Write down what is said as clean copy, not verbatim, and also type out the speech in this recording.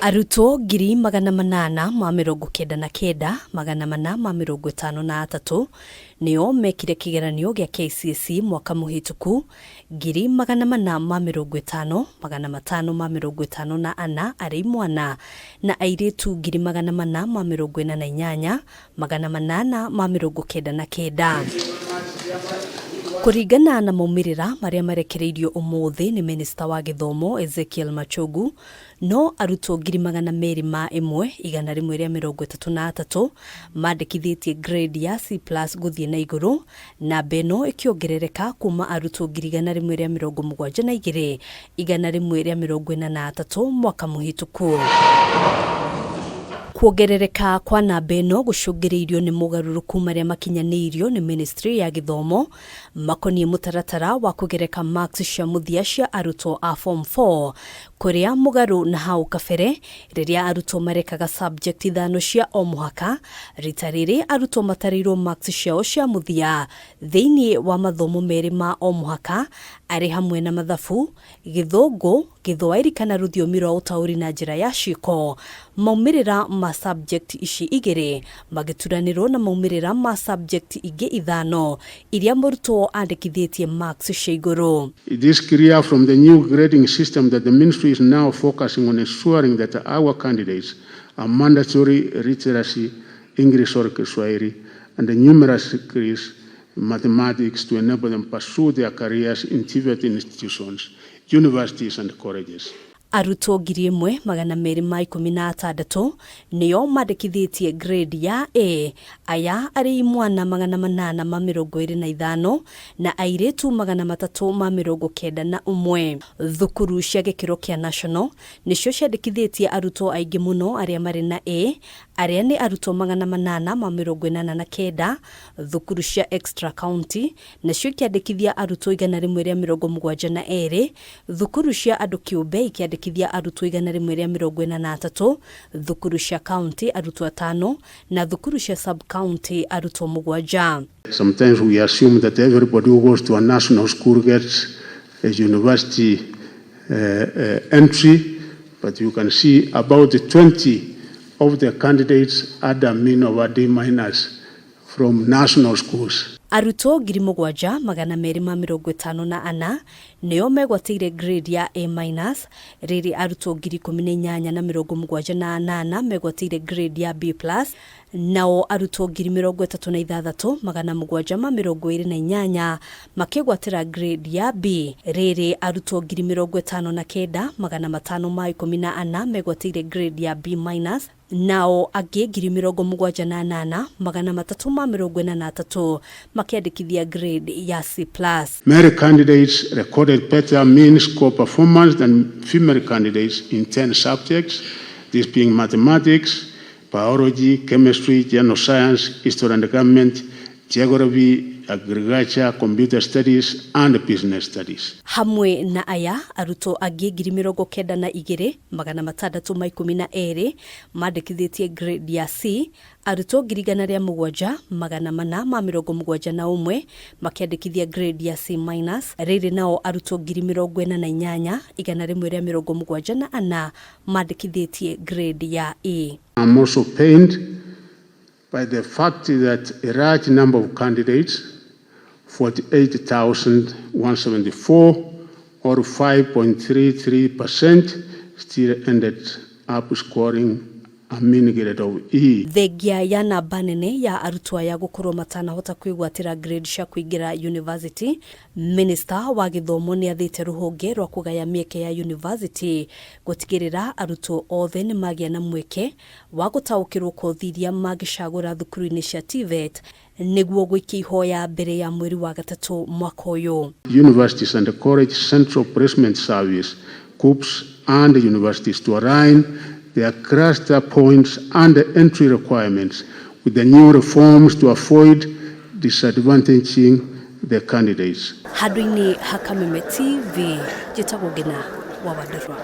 Arutwo 809,453 nĩo mekire kĩgeranio gĩa KCSE mwaka mũhĩtũku, 450,554 arĩ imwana na airĩtu 448,899. Kũringana na maumĩrĩra marĩa marekereirio ũmũthĩ nĩ minista wa gĩthomo Ezekiel Machogu, no arutwo 201,133 mandĩkithĩtie grade ya C plus gũthiĩ na igũrũ, namba ĩno ĩkĩongerereka kuma arutwo 172,143 mwaka mũhĩtũku. Kuongerereka kwa namba ĩno gũcũngĩrĩirio nĩ mogarũrũku marĩa makinyanĩirio nĩ ministry ya gĩthomo makoniĩ mũtaratara wa kũgereka marks cia mũthia cia arutwo a form 4, kũrĩa mũgarũ na hau kabere rĩrĩa arutwo marekaga subject ithano cia o mũhaka, rita rĩrĩ arutwo matarĩirwo marks ciao cia mũthia thĩinĩ wa mathomo merĩ ma o mũhaka arĩ hamwe na mathabu, Gĩthũngũ, Gĩthwaĩri kana rũthiomi rwa ũtaũri na njĩra ya ciĩko, maumĩrĩra ma subject ici igĩrĩ magĩturanĩrwo na maumĩrĩra ma subject ingĩ ithano iria mũrutwo andĩkithĩtie marks cia igũrũ. It is clear from the new grading system that the ministry is now focusing on ensuring that our candidates are mandatory literacy, English or Kiswahili, and the numeracy skills, mathematics to enable them pursue their careers in TVET institutions, universities and colleges. Arutwo 1,216 nĩo mandĩkithĩtie grade ya A, aya arĩ imwana 825 na airĩtu 391. Thukuru cia gĩkĩro kĩa national nĩcio ciandĩkithĩtie arutwo aingĩ mũno arĩa marĩ na A, arĩa nĩ arutwo 889, thukuru cia extra county nacio ikĩandĩkithia arutwo 172, thukuru cia andũ kĩũmbe ikĩandĩkithia arutwo 143, thukuru cia county arutwo atano na thukuru cia sub county arutwo mũgwanja. Sometimes we assume that everybody who goes to a national school gets a university entry, but you can see about 20 of the candidates had a mean of a D minus from national schools. Arutwo 7,254 nĩo megwatĩire grade ya A minus, rĩrĩ arutwo 18,078 megwatĩire grade ya B plus, nao arutwo 36,728 makĩgwatĩra grade ya B, rĩrĩ arutwo 59,514 megwatĩire grade ya B minus, nao angĩ 78,343 makĩandĩkithia grade ya C plus. Male candidates recorded better mean score performance than female candidates in 10 subjects, this being mathematics, biology, chemistry, general science, history and government, geography, agriculture, computer studies, and business studies. Hamwe na aya, arutwo angĩ 92,612 mandĩkithĩtie grade ya C, arutwo 107,471 makĩandĩkithia grade ya C minus, rĩrĩ nao arutwo 48,174 mandĩkithĩtie grade ya E. I'm also pained by the fact that a large number of candidates, 48,174 or 5.33%, still ended up scoring a mean grade of E. Thengia ya namba nene ya arutwo aya gũkorwo matanahota kwĩgwatĩra grade cia kũingĩra university, minista wa gĩthomo nĩ athĩte rũhonge rwa kũgaya mĩeke ya university gũtigĩrĩra arutwo othe nĩ magĩa na mweke wa gũtaũkĩrwo kothi iria mangĩcagũra thukuru-inĩ cia TVET nĩguo gũikia ihoya mbere ya mweri wa gatatũ mwaka ũyũ. Universities and the College Central Placement Service, CUPS, and universities to align their cluster points and the entry requirements with the new reforms to avoid disadvantaging the candidates. Handũ-inĩ ha Kameme TV, njĩtagwo Ngina wa Wandarũa.